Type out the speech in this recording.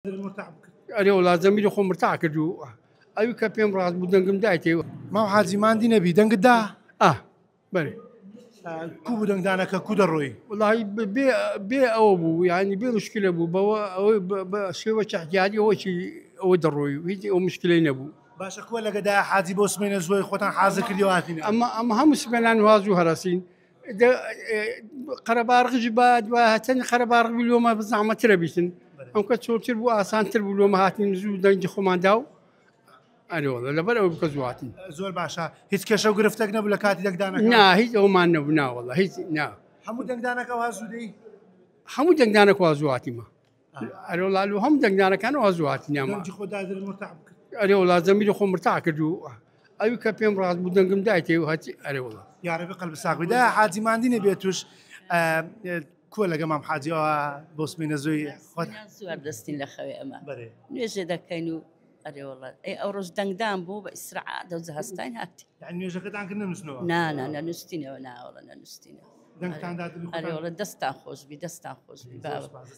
ئەرێ وەڵا زەمیری خۆم مرتاح کرد و ئەوی کە پێم ڕاست بوو دەنگم دایتێ. مام حاجی ماندی نەبی دەنگت دا؟ ئا بەرێ. کو بوو دەنگدانەکە کو دەڕۆی؟ وەڵاهی بێ بێ ئەوە بوو یانی بێ مشکلە بوو بەوە ئەوەی بە شێوە چەحجاری ئەوەکی ئەوە دەڕۆی و هیچ ئەو مشکلەی نەبوو. باشە کوە لەگە دایە حاجی بۆ سمەینە زۆی خۆتان حازر کردی و هاتینە؟ ئەمە ئەمە هەموو سمێنان واز و هەرەسین قەرەباڕغیش بە دوای هەچەند قەرەباڕغ بوو لۆمە زەحمەترە بیتن ئەم کە چۆڵتر بوو ئاسانتر بوو لۆمە هاتین زوو دەنگی خۆمان دا و ئەرێ وەڵا لەبەر ئەوە بکە زوو هاتین. زۆر باشە هیچ کێشە و گرفتێک نەبوو لە کاتی دەنگدانەکە؟ نا هیچ ئەومان نەبوو نا وەڵا هیچ نا. هەموو دەنگدانەکە وا زوو دەی؟ هەموو دەنگدانەکە وا زوو هاتیمە. ئەرێ وەڵا لۆ هەموو دەنگدانەکان وا زوو هاتینیانمە. دەنگی خۆ دادر مرتاح بکرد. ئەرێ وەڵا زەمیری خۆم مرتاح کرد و ئەوی کە پێم ڕاست بوو دەنگم دایتێ و هەچی ئەرێ وەڵا. یاڕەبی قەلب ساغ بی دایە حاجی ماندی نەبێ توش کوە لەگە مام حاجی ئەوە بۆ سمینە زۆی خۆت زوار دەستین لە خەوێ ئەمە نوێژێ دەکەین و ئەرێ وەڵا ئەی ئەو ڕۆژ دەنگدان بوو بە ئیسرعا دەوجە هەستاین هاتی یعنی نوێژەکەتان کرد نەنووسنەوە؟ نا نا نەنووستینەوە ناوەڵە نەنووستینەوە دەنگتان دادن ئەرێ وەڵا دەستان خۆش بی دەستان خۆش بی بابە.